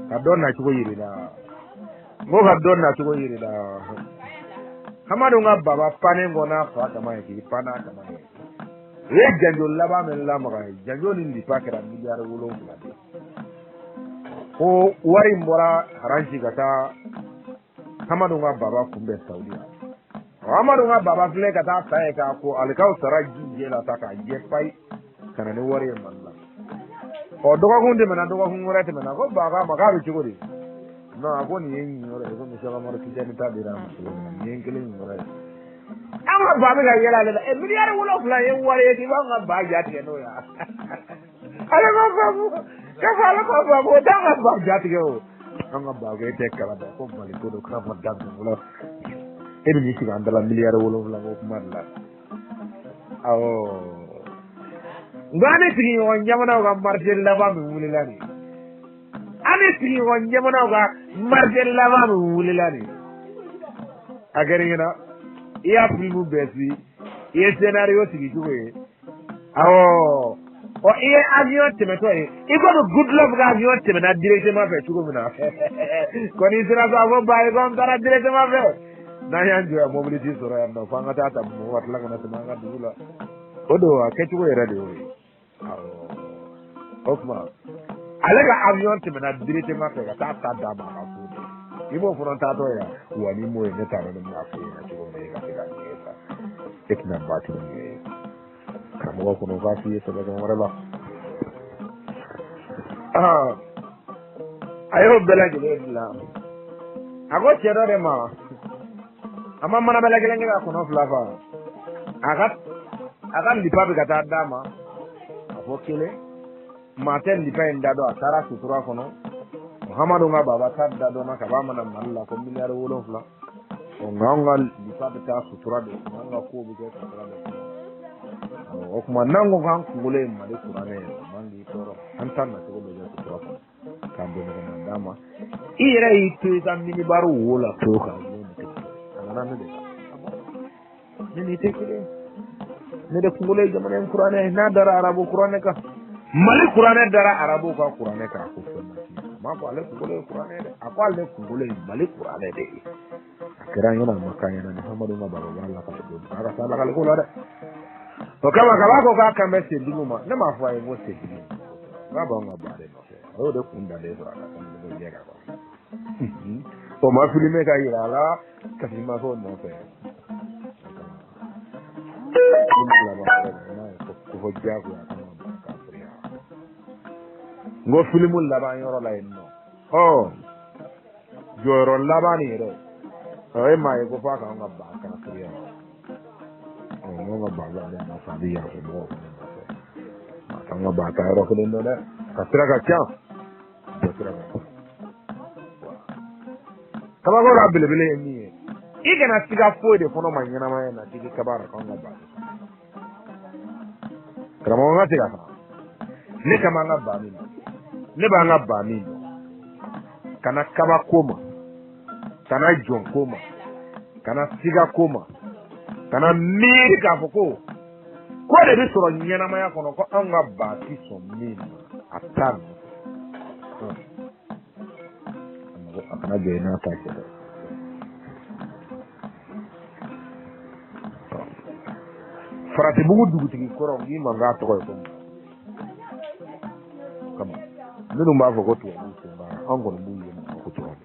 Ka dɔ nacogo yir'i la, n ko ka dɔ nacogo yir'i la. Hamadu ka baba pannen kɔ n'a fa kama ye k'i pan n'a kama ye. U ye janjo laban min lamaga ye, janjo ni lipa kɛra miliyari 7 de ye. Ko wari in bɔra Haransi ka taa Hamadu ka baba kunbɛn Saudiya. Hamadu ka baba filɛ ka taa ta ye k'a ko alikaw sara ji jɛ la ta k'a jɛ payi ka na ni wari ye Mali la. Ɔ dɔgɔkun tɛmɛna, dɔgɔkun wɛrɛ tɛmɛna, ko ba k'a ma k'a bɛ cogo di? Non, a ko nin ye n yɔrɔ ye, komi Sɛki Umaru Tijani ta dira a ma cogo min na, nin ye n kelen yɔrɔ ye. An ka ba bɛ ka yɛlɛ ale la, miliyari 7 ye wari ye k'i b'an ka ba ja tigɛ n'o ye. Ale ma faamu k'a fɔ ale ma faamu o t'an ka ba jatigɛ o an ka ba ko e tɛ kalan dɛ ko Mali ko don k'a ma daminɛ fɔlɔ e bɛ n'i sigi an dala miliyari 7 ko kuma de la awɔ nka an ni sigiɲɔgɔn jamanaw ka marché laban min wulila nin an ni sigiɲɔgɔn jamanaw ka marché laban min wulila nin a kɛra i ɲɛna i y'a film bɛɛ si i ye scénario sigi cogo ye awɔ ɔ i ye avion tɛmɛtɔ ye i komi Goodluck ka avion tɛmɛna directement fɛ cogo min na kɔni i sera so a fɔ ba ye ko an taara directement fɛ n'an y'an jɔ yan mobili ti sɔrɔ yan nɔ fo an ka taa ta Bamakɔ ka tila ka na tɛmɛ an ka dugu la o don a kɛcogo yɛrɛ de y'o ye awɔ o tuma ale ka avion tɛmɛna directement fɛ ka taa ta d'a ma a ka so de i b'o fana taatɔ ye wa ni m'o ye ne t'a dɔn ne bɛna f'e ɲɛna cogo min na e ka se ka nin ye sa e tɛna ba tigɛ nin ye karamɔgɔ kɔnɔ k'a f'i ye sɛbɛn wɛrɛ la a y'o bɛɛ lajɛlen bila a ko cɛ dɔ de ma a ma manabɛlɛ kelen kɛ ka kɔnɔ fila fa a ka lipa bɛ ka taa d'a ma a fɔ kelen maa tɛ lipa in da dɔn a taara sutura kɔnɔ Muhamadu ka baba ta da dɔnna ka b'a mana Mali la ko miliyari 7 ɔ nka anw ka lipa bɛ taa sutura de kɔnɔ an ka kow bɛ kɛ sutura de kɔnɔ o tuma n'an ko k'an kunkolo ye Mali kuranɛ ye o man k'i tɔɔrɔ an ta nacogo bɛ kɛ sutura kɔnɔ k'a bɛn ɲɔgɔn ma d'a ma i yɛrɛ y'i to i ka minibari wo la pewu k'a a nana ne de kan ne n'i tɛ kelen ne de kunkolo ye jamana in kuranɛ ye n'a dara arabu kuranɛ kan Mali kuranɛ dara arabu ka kuranɛ kan a ko fɛn ma k'i a m'a fɔ ale kunkolo ye kuranɛ ye dɛ a ko ale kunkolo ye Mali kuranɛ de ye a kɛra an ɲɛna a ma k'an ɲɛna ni Hamadu ka baba b'a lakale don a ka taa lakale ko la dɛ o kama kaba ko k'a kan bɛ sentigiw ma ne m'a fɔ a ye n ko sentigi n k'a b'anw ka ba de nɔfɛ a y'o de kun dalen sɔrɔ a ka sanu ko jɛ kan o ma filime ka yira a la kasi ma k'o nɔfɛ ko fɔ diyagoya kan ka ba kafiriya n ko filimu laban yɔrɔ la yen nɔ ɔ jɔyɔrɔ laban nin yɛrɛ ɔ e m'a ye ko f'a k'an ka ba kafiriya ɔ n'an ka ba b'ale nɔfɛ a bɛ yafa mɔgɔw fana nɔfɛ a t'an ka ba ta yɔrɔ kelen dɔn dɛ ka sira ka ca bɛɛ sira ka ca kabako la belebele ye min ye i kana siga foyi de fɔlɔ ma ɲɛnamaya na k'i bɛ kaba la k'anw ka ba karamɔgɔ ka se ka kan ne kama an ka ba min ne b'an ka ba min dɔn kana kabako ma kana jɔn ko ma kana siga ko ma kana miiri k'a fɔ ko ko de bɛ sɔrɔ ɲɛnamaya kɔnɔ ko anw ka ba ti sɔn min ma a t'a nɔfɛ a kana jɔ i n'a ta cɛ dɛ Faratibugu dugutigi kɔrɔ n k'i ma k'a tɔgɔ ye ko kama minnu b'a fɔ ko tubabuw sen b'a la anw kɔni b'u ye ko tubabu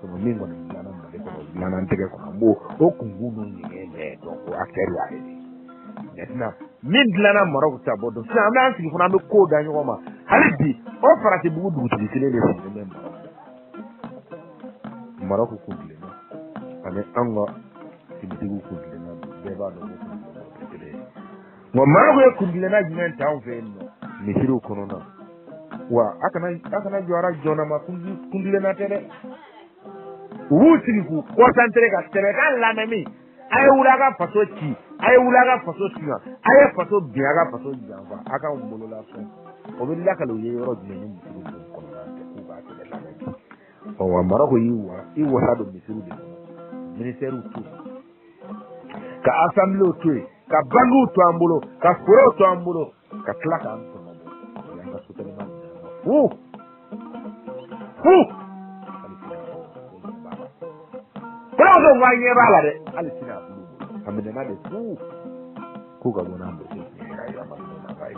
de min kɔni dilanna Mali kɔnɔ dilanna an tɛgɛ kɔnɔ an b'o o kunkun n'o ɲɛgɛn bɛɛ dɔn ko acteur y'ale de ye maintenant min dilanna Maroc ta bɔ dɔn sisan an bɛ an sigi fana an bɛ kow da ɲɔgɔn ma hali bi o Faratibugu dugutigi kelen de sigilen bɛ Maroc Maroc kun tilenna ani an ka finitigiw kun tilenna bɛɛ b'a dɔn ko kun tilenna tɛ kelen ye nka Maroc ye kun tilenna jumɛn ta anw fɛ yen nɔ misiriw kɔnɔna wa a kana jɔ ara jɔnna ma kun tilenna tɛ dɛ u b'u sigi k'u concentré ka sɛbɛkan lamɛn min a ye wuli a ka faso ci a ye wuli a ka faso suɲa a ye faso bin a ka faso janfa a k'anw bolola fɛn o bɛ lakale u ye yɔrɔ jumɛn ni misiriw kɔnɔna tɛ k'u b'a sɛbɛn lamɛn ɔ wa Maroc y'i wa i wasa don misiriw de kɔnɔ ministèrew to yen ka assembléw to yen ka bankiw to an bolo ka forow to an bolo ka tila k'an tɔnɔ bɔ o y'an ka sotrama minɛ an na fu fu hali sini a b'u bolo kɔrɔ ko n ɲɛ b'a la dɛ hali sini a b'u bolo a minɛna de fu k'u ka bɔ n'an dossier tiɲɛ ka yira Malidenw na k'a ye